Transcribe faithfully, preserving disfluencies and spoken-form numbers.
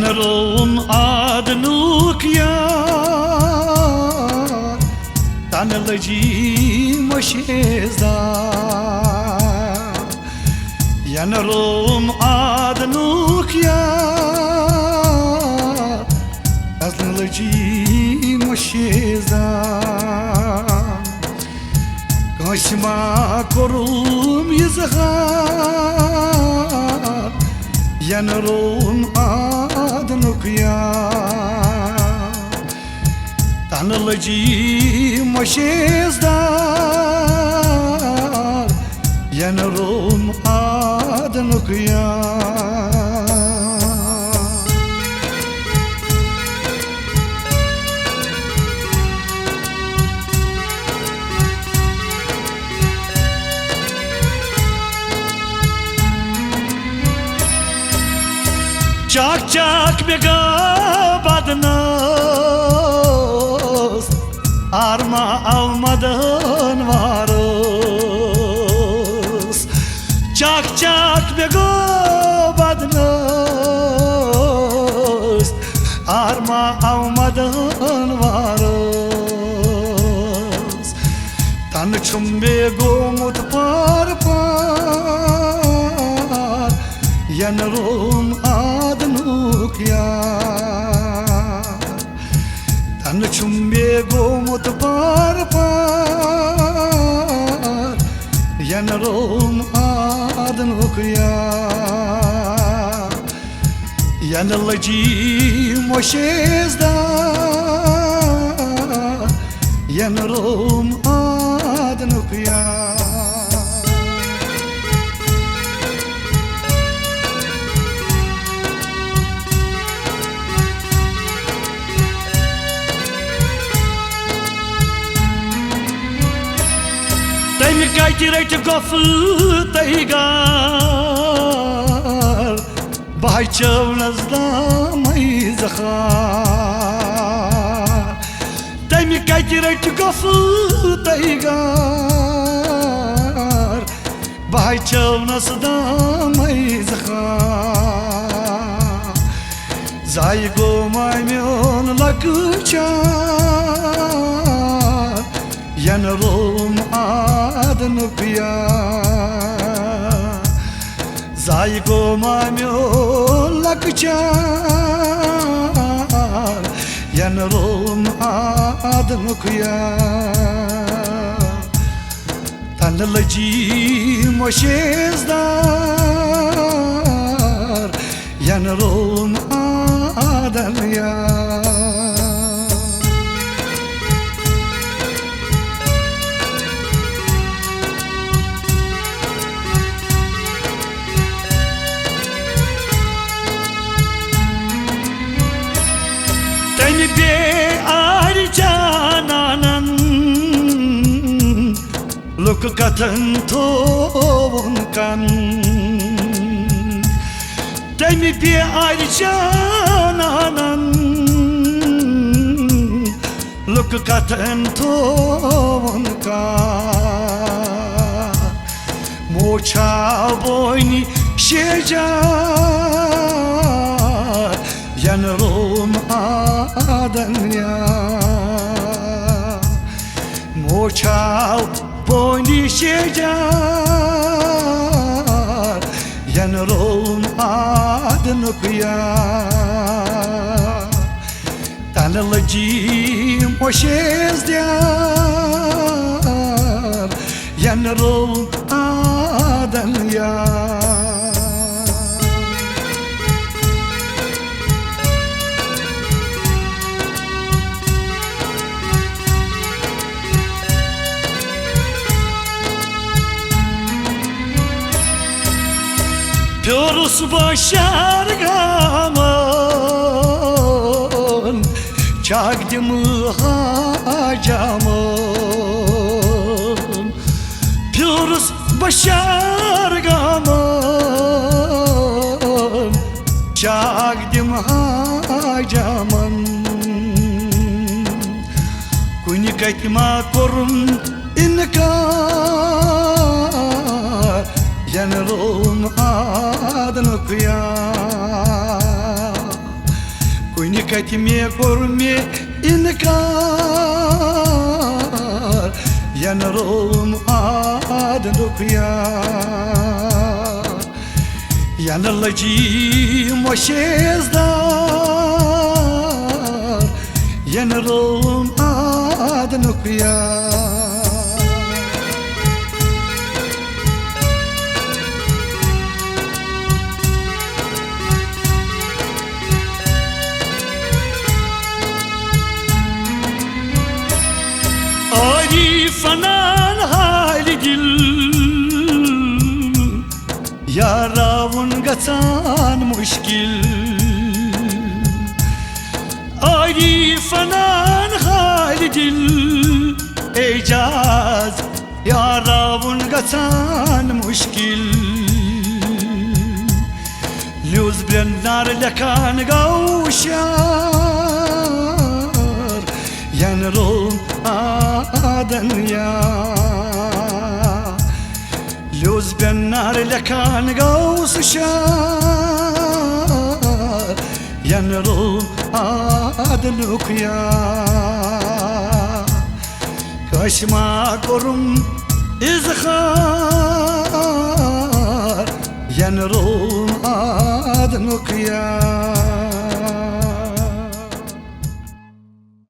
روم آدنُک یار، تنہٕ لٔجی مٔشیٖز دار۔ ینہٕ روم آدنُک یار، تنہٕ لٔجی مٔشیٖز دار۔ کٲنٛسہِ ما کوٚرُم اظہار، ینہٕ روم آدنُک یار۔ تنہٕ لٔجی مٔشیٖز دار، ینہٕ روم آدنُک یار۔ چاک چاک مےٚ گٔو بدنس، آرما آو مدن وارس۔ چاک چاک مےٚ گٔو بدنس، آرما آو مدن وارس۔ تنہٕ چھُم بے گوٚمُت پار پار، ینہٕ روم آدنُک یار۔ تنہٕ چھُم بے گوٚمُت پار پار، ینہٕ روم آدنُک یار۔ ینہٕ لٔجی مٔشیٖز دار، ینہٕ روم آدنُک یار۔ تٔمۍ کتہِ رٔٹۍ گۄپھٕ تہٕ گار، بہٕ ہاے چٲونس دامے زخار۔ تٔمۍ کتہِ رٔٹۍ گۄپھٕ تہٕ گار، بہٕ ہاے چٲونس دامے زخار۔ زایہِ گوٚو ما میون لۄکچار، ینہٕ روم آدنُک یار۔ زایہِ گوٚو ما میون لۄکچار، ینہٕ روم آدنُک یار۔ تنہٕ لٔجی مٔشیٖز دار، ینہٕ روم آدن یار۔ تمہِ بے آرِ جانانن لُکہٕ کتھن تھووُن کن۔ تمہِ بے آرِ جانانن لُکہٕ کتھن تھووُن کن۔ موچھا بونہِ شیجار، ینہٕ روم آدن یار۔ موچھا بونہِ شیجار، ینہٕ روم آدنُک یار۔ تنہٕ لٔجی مٔشیٖز دار، ینہٕ روم آدن یار۔ پھیورُس بہٕ شہر گامن، چاک دِمہٕ حاجامن۔ پھیورُس بہٕ شہر گامن، چاک دِمہٕ حاجامن۔ کُنہِ کتھِ ما کوٚرُم انکار، ینہٕ روم آدنُک یار۔ کُنہِ کتھِ مےٚ کوٚر مےٚ انکار، ینہٕ روٚم آدنُک یار۔ ینہٕ لٔجی مۄشیز دار، ینہٕ روٚم آدنُک یار۔ آری فنان حالہِ دل، یاراوُن گژھان مشکل۔ آری فنان حالہِ دل، اعجاز یاراوُن گژھان مشکل۔ لیوٚز بینار لیکھان گوٚو شار، ینہٕ روٚم آدن یار۔ لیوٚز بینار لیکھان گوٚو شار، ینہٕ روٚم آدنُک یار۔ کٲنٛسہِ ما کوٚرُم اظہار، ینہٕ روٚم آدنُک یار۔